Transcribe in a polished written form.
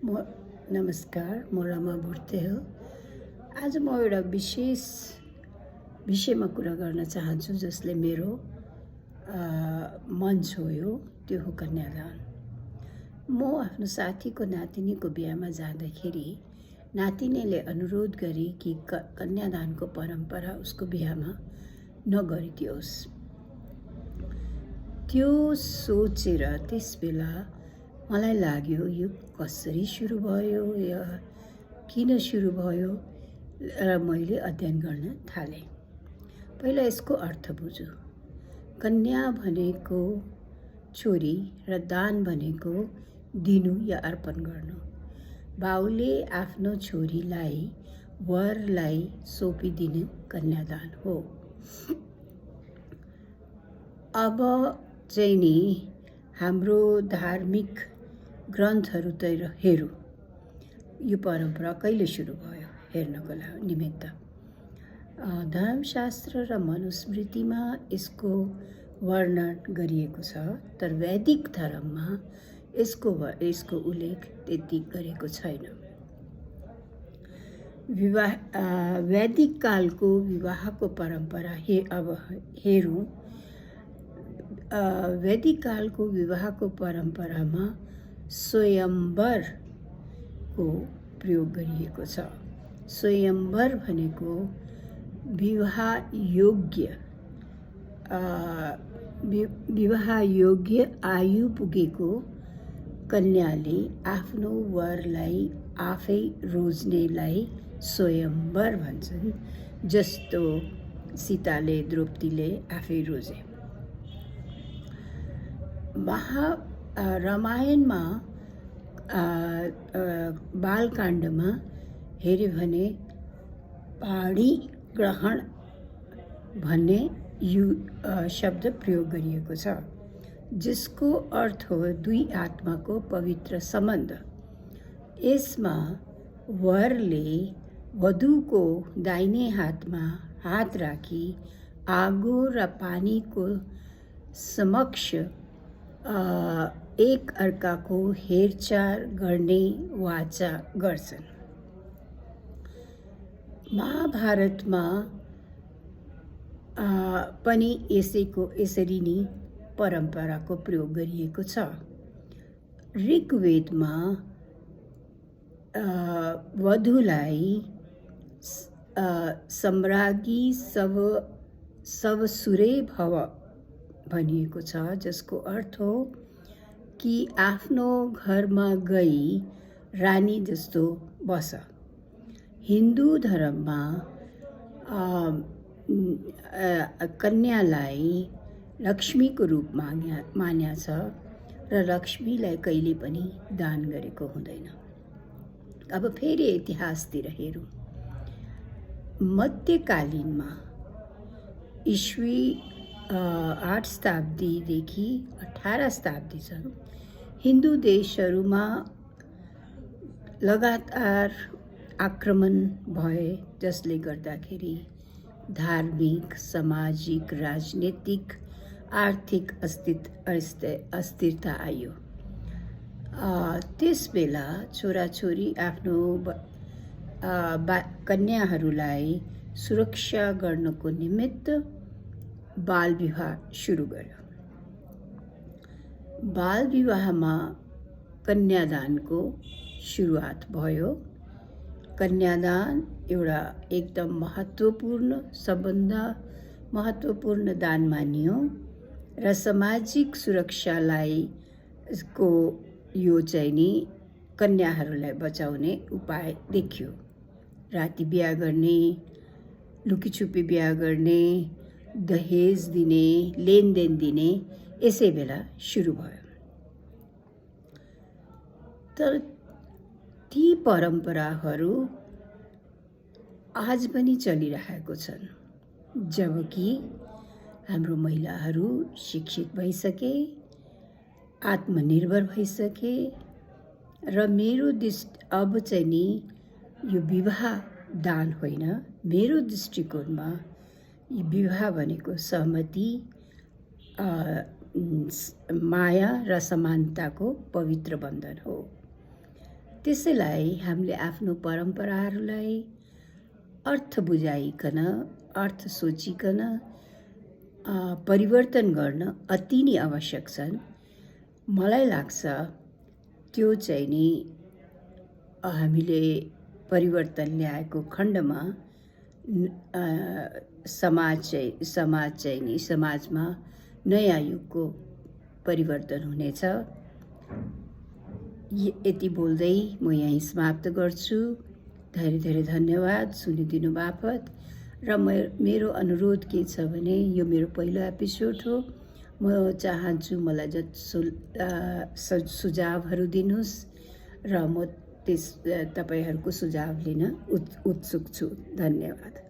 म नमस्कार, म रमा भुर्ते हो। आज म एउटा विशेष विषयमा कुरा गर्न चाहन्छु जसले मेरो मन छोयो, त्यो हो कन्यादान। म आफ्नो साथीको नातिनीको बिहामा जाँदाखेरि नातिनीले अनुरोध गरे कि कन्यादानको परम्परा उसको बिहामा नगरिदियोस्। त्यो सोचेर त्यसबेला मलाई लाग्यो यो कसरी सुरु भयो या किन सुरु भयो र मैले अध्ययन गर्न थालेँ। पहिला यसको अर्थ बुझ्यो। कन्या भनेको छोरी र दान भनेको दिनु या अर्पण गर्नु। बाउले आफ्नो छोरीलाई वरलाई सोपिदिनु कन्यादान हो। अब चाहिँ नि हाम्रो धार्मिक ग्रन्थहरूतिर हेरौँ, यो परम्परा कहिले सुरु भयो हेर्नको निमित्त। धर्मशास्त्र र मनुस्मृतिमा यसको वर्णन गरिएको छ, तर वैदिक धर्ममा यसको उल्लेख त्यति गरेको छैन। वैदिक कालको विवाहको परम्परा अब हेरौँ। वैदिक कालको विवाहको परम्परामा स्वयंवरको प्रयोग गरिएको छ। स्वयंवर भनेको विवाह योग्य आयु पुगेको कन्याले आफ्नो वरलाई आफै रोज्नेलाई स्वयंवर भन्छन्, जस्तो सीताले द्रौपदीले आफै रोजे। रामायणमा बालकाण्डमा हेऱ्यो भने पाणी ग्रहण भन्ने शब्द प्रयोग गरिएको छ, जसको अर्थ हो दुई आत्माको पवित्र सम्बन्ध। यसमा वरले वधुको दाहिने हातमा हात राखी आगो र पानीको समक्ष एक अर्काको हेरचाह गर्ने वाचा गर्छन्। महाभारतमा पनि यसरी नै परम्पराको प्रयोग गरिएको छ। ऋग्वेदमा वधुलाई सम्राज्ञी सवसुरे भव भनिएको छ, जसको अर्थ हो कि आफ्नो घरमा गई रानी जस्तो बस। हिन्दू धर्ममा कन्यालाई लक्ष्मीको रूप मानिन्छ र लक्ष्मीलाई कहिले पनि दान गरेको हुँदैन। अब फेरि इतिहासतिर हेरौँ। मध्यकालीनमा इस्वी 8 शताब्दीदेखि 18 शताब्दीसम्म हिन्दू देशहरूमा लगातार आक्रमण भए, जसले गर्दाखेरि धार्मिक, सामाजिक, राजनीतिक, आर्थिक अस्थिरता आयो। त्यसबेला छोराछोरी आफ्नो कन्याहरूलाई सुरक्षा गर्नको निमित्त बाल विवाह सुरु गर्यो। बाल विवाहमा कन्यादानको सुरुवात भयो। कन्यादान एउटा एकदम महत्त्वपूर्ण दान मानियो र सामाजिक सुरक्षालाई यो चाहिँ नि कन्याहरूलाई बचाउने उपाय देखियो। राति बिहा गर्ने, लुकीछुपी बिहा गर्ने, दहेज दिने, लेनदेन दिने यसै बेला सुरु भयो। तर ती परम्पराहरू आज पनि चलिरहेको छन्, जबकि हाम्रो महिलाहरू शिक्षित भइसके, आत्मनिर्भर भइसके र मेरो अब चाहिँ नि यो विवाह दान होइन, मेरो दृष्टिकोणमा विवाह भनेको सहमति, माया र समानताको पवित्र बन्धन हो। त्यसैलाई हामीले आफ्नो परम्पराहरूलाई अर्थ बुझाइकन, अर्थ सोचिकन परिवर्तन गर्न अति नै आवश्यक छन्। मलाई लाग्छ त्यो चाहिँ नि हामीले परिवर्तन ल्याएको खण्डमा समाजमा नयाँ युगको परिवर्तन हुनेछ। यति बोल्दै म यहीँ समाप्त गर्छु। धेरै धेरै धन्यवाद सुनिदिनु बापत। र मेरो अनुरोध के छ भने यो मेरो पहिलो एपिसोड हो। म चाहन्छु मलाई सुझावहरू दिनुहोस् र म तपाईँहरूको सुझाव लिन उत्सुक छु। धन्यवाद।